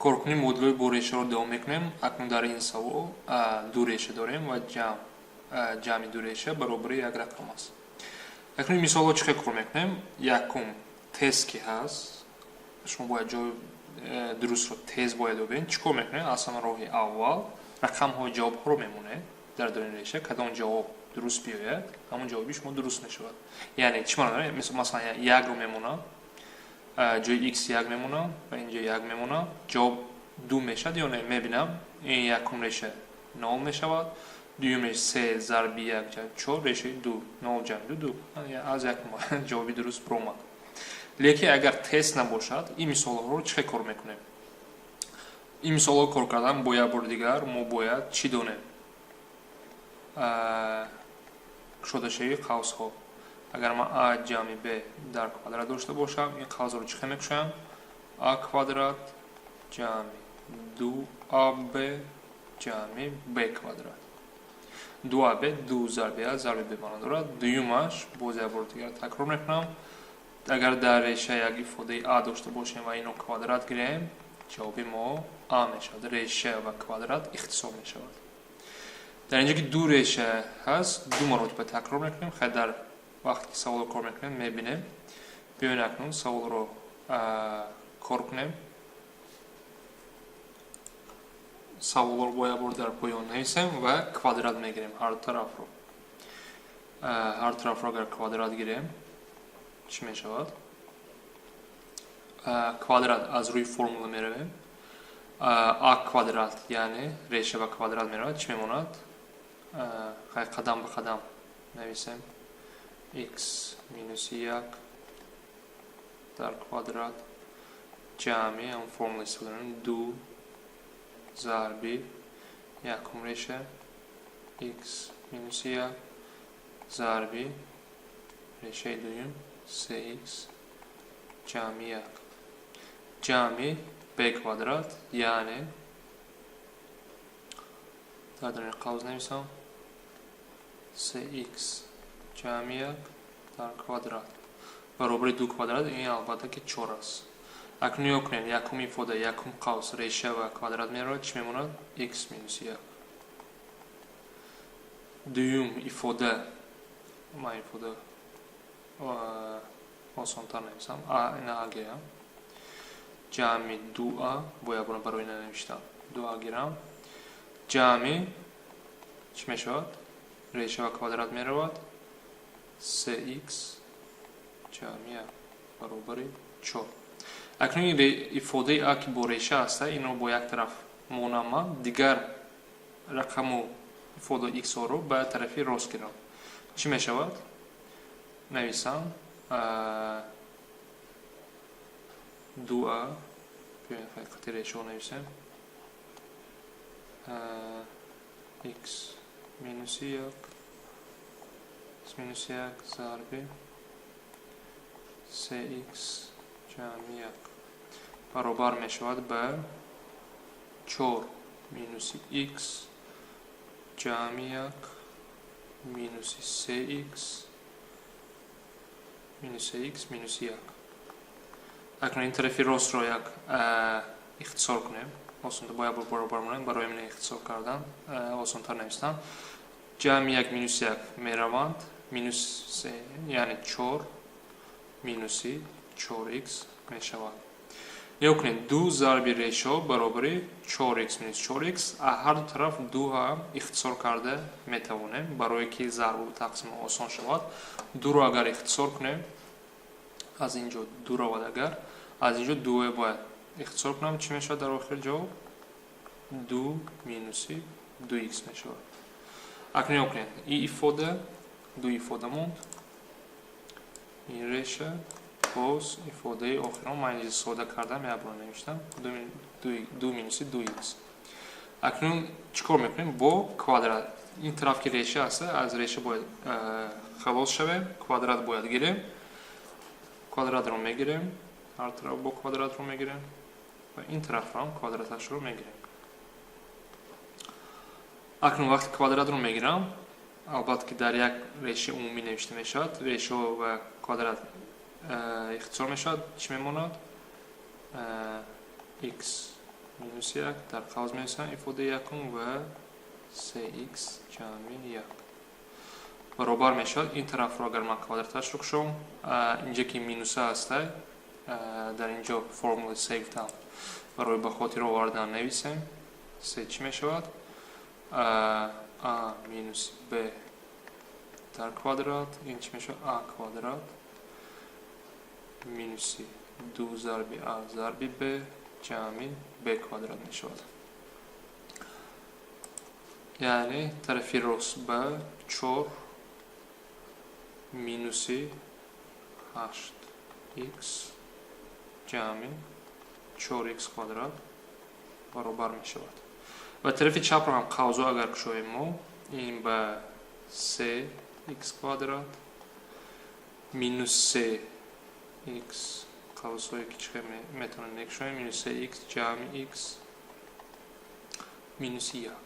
Коркунии модулҳои бо решаро давом мекунем. Акнун дар ин савол ду реша дорем ва ҷамъи ду реша баробари як рақам аст. Акнун ин мисолҳо чӣ хел кор мекунем? Якум, тест ки ҳаст, шумо бояд ҷои дурустро тез бояд ёбед. Чӣ кор мекунед? Аз ҳама роҳи аввал рақамҳои ҷавобҳоро мемонед дар даруни реша. Кадом ҷавоб дуруст биёяд, ҳамон ҷавоби шумо дуруст мешавад. Яъне чӣ маъно дорад? Масалан, якро мемонам, ҷои x як мемонам ва инҷо як мемонам, ҷавоб ду мешавад ё не, мебинам. Ин якум реша нол мешавад, дуюмеш се зарби як ҷамъ чор, решаи ду, нол ҷамъ ду, ду. Аз якум ҷавоби дуруст биромад. Лекин агар тест набошад, ин мисолҳоро чӣ хел кор мекунем? Ин мисолҳо кор кардан бо як бори дигар мо бояд чӣ донем? Кушодашавии қавсҳо. Агар ман а ҷамъи б дар квадрат дошта бошам, ин қавсро чӣ хел мекушоям? А квадрат ҷамъи ду аб ҷамъи б квадрат. Ду аб, ду зарби а зарби б маъно дорад. Дуюмаш, боз як бори дигар такрор мекунам, агар дар реша як ифодаи а дошта бошем ва инро квадрат гирем, ҷавоби мо а мешавад. Реша ва квадрат ихтисор мешавад. Дар инҷо ки ду реша ҳаст, ду маротиба такрор мекунем. Хай, дар вақте ки саволро кор мекунем, мебинем. Биёед, акнун саволро кор кунем. Саволро бо як бор дар поён нависем ва квадрат мегирем ҳар тарафро. Ҳар тарафро агар квадрат гирем, чӣ мешавад? Квадрат аз рӯи формула меравем. А квадрат, яъне реша ба квадрат меравад, чӣ мемонад? Хай, қадам ба қадам нависем. X минуси як дар квадрат ҷамъи, ҳам формула истифода мекунем, ду зарби якум реша x минуси як зарби решаи дуюм 3x ҷамъи як ҷамъи b квадрат, яъне дар даруни қавс нависам 3x ҷамъи як дар квадрат баробари ду квадрат, ин албатта ки чор аст. Акнун нигоҳ кунед, якум ифода, якум қавс реша ва квадрат меравад, чӣ мемонад? X минуси як. Дуюм ифода, ман ифода осонтар нависам, а ина а гирам, ҷамъи ду а, бо як бора барои нанавиштам ду а гирам, ҷамъи чӣ мешавад? Реша ва квадрат меравад, се х ҷамъи як баробари чор. Акнун ин ифодаи а ки бо реша аста, инро бо як тараф монам, ман дигар рақаму ифода х-ҳоро ба тарафи рост гирам, чӣ мешавад? Нависам ду а, қати решаҳо нависем, x минуси як, x минуси як зарби се х ҷамъи як баробар мешавад ба чор минуси x ҷамъи як минуси се х минус се х минуси як. Акнун ин тарафи ростро як ихтисор кунем, осонтар бо як бор баробар монем. Барои ин ихтисор кардан осонтар навистам. Ҷамъи як минуси як мераванд, минус се, яъне чор минуси чор х мешавад. Нигоҳ кунед, ду зарби решаҳо баробари чор х минус чор х. Ҳар ду тараф ду ҳам ихтисор карда метавонем, барое ки зарбу тақсим осон шавад. Дуро агар ихтисор кунем, аз ин ҷо ду равад, агар аз ин ҷо дуе бояд ихтисор кунам, чӣ мешавад дар охир ҷавоб? Ду минуси ду х мешавад. Акнун нигоҳ кунед, ин ифода, ду ифода монд, ин реша, боз ифодаи охирон. Ман инҷа сода кардам, як бор навиштам ду минуси ду х. Акнун чӣ кор мекунем? Бо квадрат, ин тараф ки реша аст, аз реша бояд халос шавем, квадрат бояд гирем. Квадратро мегирем, ҳар тараф бо квадратро мегирем ва ин тарафро ҳам квадраташро мегирем. Акнун вақте квадратро мегирам, албатта ки дар як решаи умумӣ навишта мешавад, решаҳо ва квадрат ихтисор мешавад, чӣ мемонад? X. минуси як дар қавс менависам ифодаи якум ва 3х ҷамъи як баробар мешавад. Ин тарафро агар ман квадраташро кушом, инҷа ки минуса ҳастай, дар инҷо формулаи се гуфтам, барои ба хотир овардан нависем. Се чӣ мешавад? А минус б дар квадрат, ин чӣ мешавад? А квадрат минуси ду зарби а зарби б ҷамъи б квадрат мешавад. Яъне тарафи рост ба чор минуси ҳашт х ҷамъи чор х квадрат баробар мешавад. Ва тарафи чапро ҳам қавзо агар кушоем мо, ин ба се х квадрат минус се х, қавсҳое ки чихел метавонем мекушоем, минус се х ҷамъи х минуси як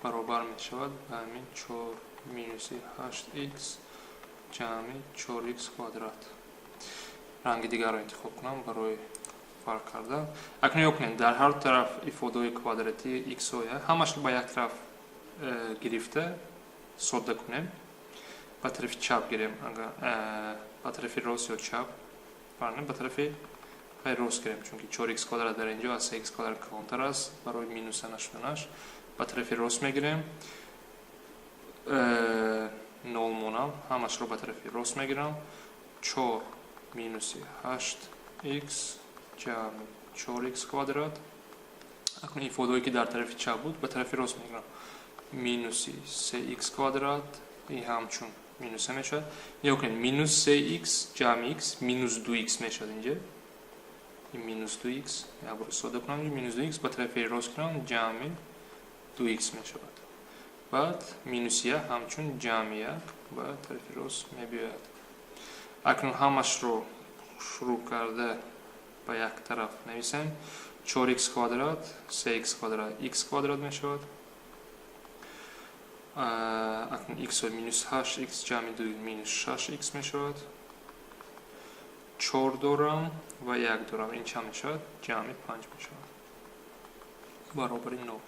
баробар мешавад ба ҳамин чор минуси ҳашт х ҷамъи чор х квадрат. Ранги дигарро интихоб кунам барои фарқ кардан. Акнун нигоҳ кунед, дар ҳар тараф ифодаҳои квадратии х-ҳоя, ҳамашро ба як тараф гирифта содда кунем. Ба тарафи чап гирем, ба тарафи рост ё чап фарқ не, ба тарафи рост гирем, чунки чор х квадрат дар инҷо аз се х квадрат калонтар аст. Барои минуса нашуданаш ба тарафи рост мегирем. Нол монам, ҳамашро ба тарафи рост мегирам. Чор минуси ҳашт х ҷамъи чор х квадрат. Акнун ифодаҳое, ки дар тарафи чап буд, ба тарафи рост мегирам. Минуси се х квадрат, и ҳамчун минуса мешавад. Нигоҳ кунед, минус се х ҷамъи х минус ду х мешавад. Инҷа ин минус ду х, як бор сода кунам, минус ду х ба тарафи рост кунам, ҷамъи ду х мешавад. Баъд минуси як ҳамчун ҷамъи як ба тарафи рост мебиёяд. Акнун ҳамашро шурӯъ карда ба як тараф нависем. Чор х квадрат, се х квадрат х квадрат мешавад. Акнун х минус ҳашт х ҷамъи ду минус шаш х мешавад. Чор дорам ва як дорам, ин чанд мешавад? Ҷамъи панҷ мешавад, баробари нол.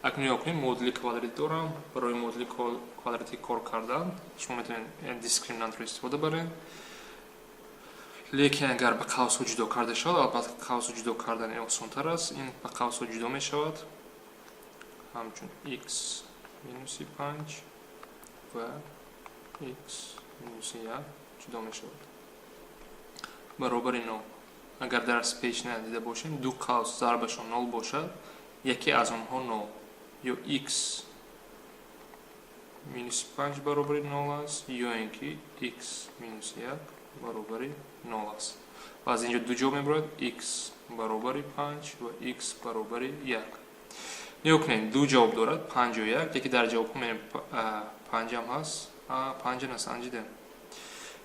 Акнун нигоҳ кунед, модули квадратӣ дорам. Барои модули квадратӣ кор кардан шумо метавонед дискриминантро истифода баред, лекин агар ба қавсҳо ҷудо карда шавад, албатта, қавсҳо ҷудо кардан осонтар аст. Ин ба қавсҳо ҷудо мешавад ҳамчун х минуси панҷ ва х минуси як ҷудо мешавад, баробари нол. Агар дарси пешина дида бошем, ду қавс зарбашон нол бошад, яке аз онҳо нол: ё х минуси панҷ баробари нол аст, ё ин ки х минуси як баробари нол аст. Ва аз инҷо ду ҷавоб мебарояд: х баробари панҷ ва х баробари як. Нигоҳ кунед, ду ҷавоб дорад, панҷу як. Яке дар ҷавобҳо мебинем, панҷам ҳаст, панҷа насанҷидем.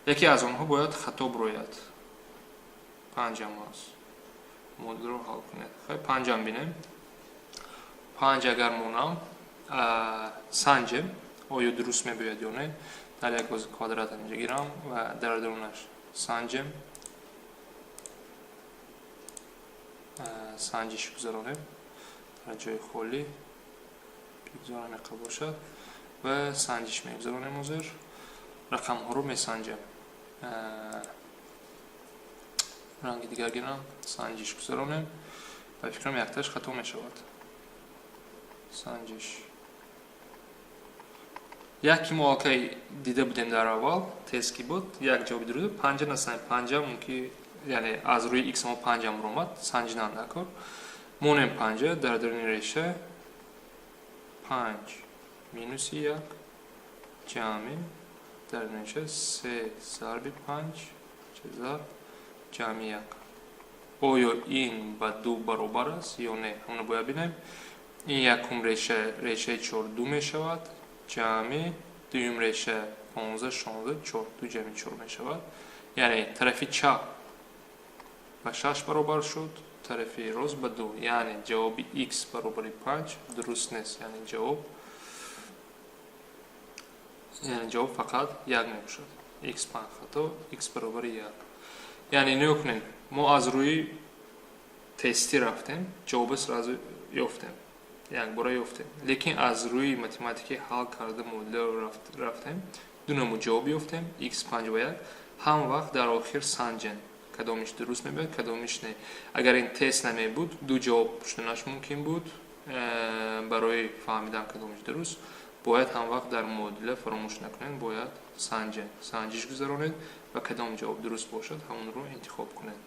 Яке аз онҳо бояд хато бирояд. Панҷам ҳаст. Модулро ҳал кунед. Хай, панҷам бинем. Панҷ агар монам, санҷем, оё дуруст мебояд ё не. Дар як боз квадрат инҷа гирам ва дар дарунаш санҷем, санҷиш гузаронем. Дар ҷои холӣ бигузорам, яқа бошад, ва санҷиш мегузаронем. Ҳозир рақамҳоро месанҷем. Ранги дигар гирам, санҷиш гузаронем. Ба фикрам, якташ хато мешавад. Санҷиш як ки мо аллакай дида будем дар аввал тест ки буд, як ҷавоби дуруст. Панҷа насанҷ, панҷа мумкин, яъне аз рӯи х мо панҷам омад, санҷидан накор. Монем панҷа дар даруни реша. Панҷ минуси як ҷамъи дар реша се зарби панҷ зарб ҷамъи як. Оё ин ба ду баробар аст ё не, ҳамоно бояд бинем. Ин якум реша, решаи чор ду мешавад, ҷамъи дуюм реша 15, 16, чор, ду ҷамъи чор мешавад. Яъне тарафи чап ба шаш баробар шуд, тарафи рост ба ду. Яъне ҷавоби х баробари панҷ дуруст нест, яъне ҷавоб фақат як мебошад. Х панҷ хато, х баробари як. Яъне нигоҳ кунед, мо аз рӯи Тестӣ рафтем, ҷавоба сразу ёфтем, якбора ёфтем, лекин аз рӯи математикӣ ҳал карда муодиларо рафтем, ду намуд ҷавоб ёфтем: x панҷ ва як. Ҳам вақт дар охир санҷен, кадомиш дуруст мебояд, кадомиш не. Агар ин тест намебуд, ду ҷавоб шуданаш мумкин буд. Барои фаҳмидан, кадомиш дуруст, бояд ҳам вақт дар муодила, фаромӯш накунед, бояд санҷен, санҷиш гузаронед ва кадом ҷавоб дуруст бошад, ҳамонро интихоб кунед.